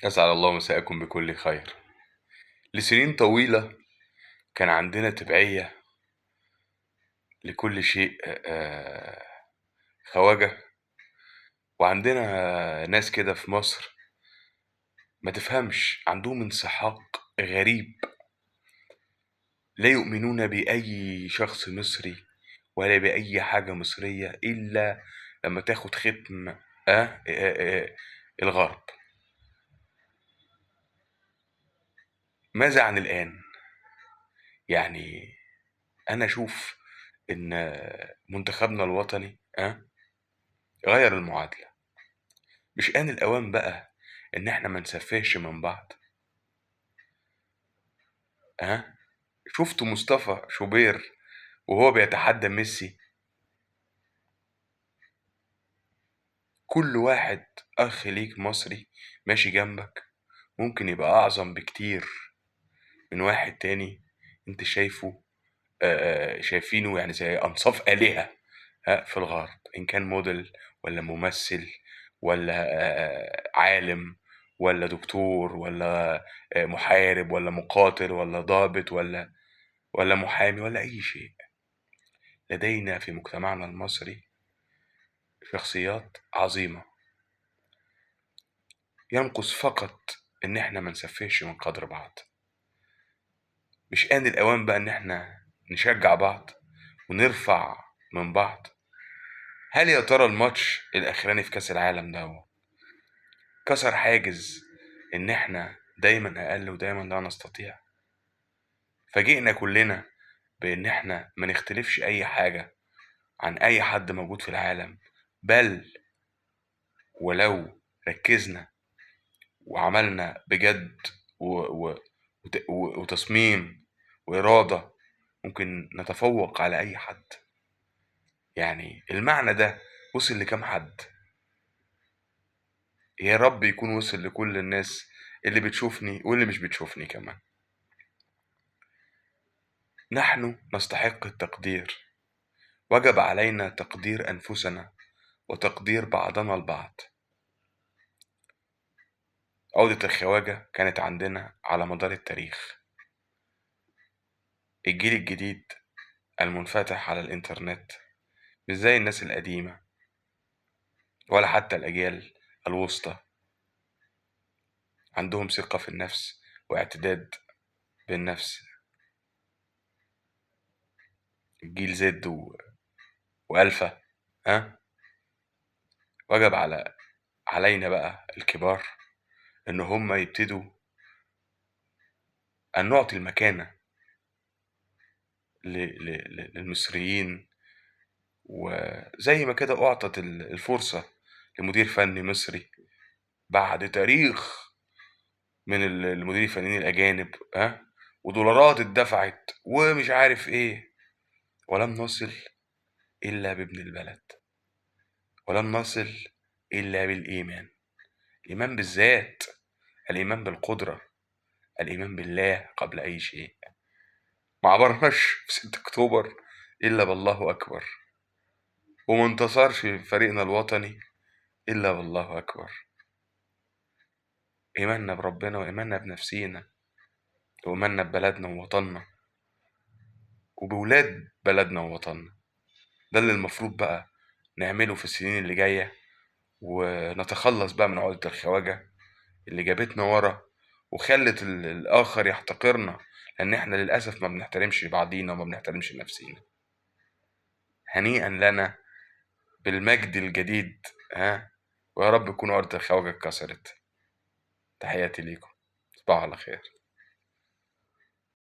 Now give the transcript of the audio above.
أسعد الله مساءكم بكل خير. لسنين طويلة كان عندنا تبعية لكل شيء خواجة، وعندنا ناس كده في مصر ما تفهمش، عندهم انسحاق غريب، لا يؤمنون بأي شخص مصري ولا بأي حاجة مصرية إلا لما تاخد ختم الغرب. ماذا عن الآن؟ يعني أنا أشوف إن منتخبنا الوطني غير المعادلة. مش آن الأوان بقى إن إحنا ما نسفهش من بعض؟ شفتوا مصطفى شوبير وهو بيتحدى ميسي؟ كل واحد أخ ليك مصري ماشي جنبك ممكن يبقى أعظم بكتير من واحد تاني انت شايفه، شايفينه يعني زي أنصاف آلهة في الغرب، إن كان موديل ولا ممثل ولا عالم ولا دكتور ولا محارب ولا مقاتل ولا ضابط ولا محامي ولا أي شيء. لدينا في مجتمعنا المصري شخصيات عظيمة، ينقص فقط إن إحنا ما نسفهش من قدر بعض. مش آن الأوان بقى إن إحنا نشجع بعض ونرفع من بعض؟ هل يا ترى الماتش الأخراني في كأس العالم ده كسر حاجز إن إحنا دايما أقل ودايما لا نستطيع؟ فاجئنا كلنا بإن إحنا ما نختلفش أي حاجة عن أي حد موجود في العالم، بل ولو ركزنا وعملنا بجد وتصميم وإرادة ممكن نتفوق على أي حد. يعني المعنى ده وصل لكام حد؟ يا رب يكون وصل لكل الناس اللي بتشوفني واللي مش بتشوفني كمان. نحن نستحق التقدير، وجب علينا تقدير أنفسنا وتقدير بعضنا البعض. عقدة الخواجة كانت عندنا على مدار التاريخ. الجيل الجديد المنفتح على الإنترنت مش زي الناس القديمة ولا حتى الأجيال الوسطى، عندهم ثقة في النفس واعتداد بالنفس. الجيل زد وألفا، وجب علينا بقى الكبار إن هم يبتدوا أن نعطي المكانة للمصريين، وزي ما كده أعطت الفرصة لمدير فني مصري بعد تاريخ من المدير الفنيين الأجانب، ودولارات اتدفعت ومش عارف إيه، ولم نصل إلا بابن البلد، ولم نصل إلا بالإيمان. الإيمان بالذات، الإيمان بالقدرة، الإيمان بالله قبل أي شيء. ما عبرناش في 6 أكتوبر إلا بالله أكبر، وما انتصرش فريقنا الوطني إلا بالله أكبر. إيماننا بربنا وإيماننا بنفسينا وإيماننا ببلدنا ووطننا وبولاد بلدنا ووطننا، ده اللي المفروض بقى نعمله في السنين اللي جاية، ونتخلص بقى من عقدة الخواجة اللي جابتنا ورا وخلت الآخر يحتقرنا، لأن إحنا للأسف ما بنحترمش بعضينا وما بنحترمش نفسينا. هنيئا لنا بالمجد الجديد، ويا رب تكون عقدة الخواجة اتكسرت. تحياتي ليكم، تصبحوا على خير.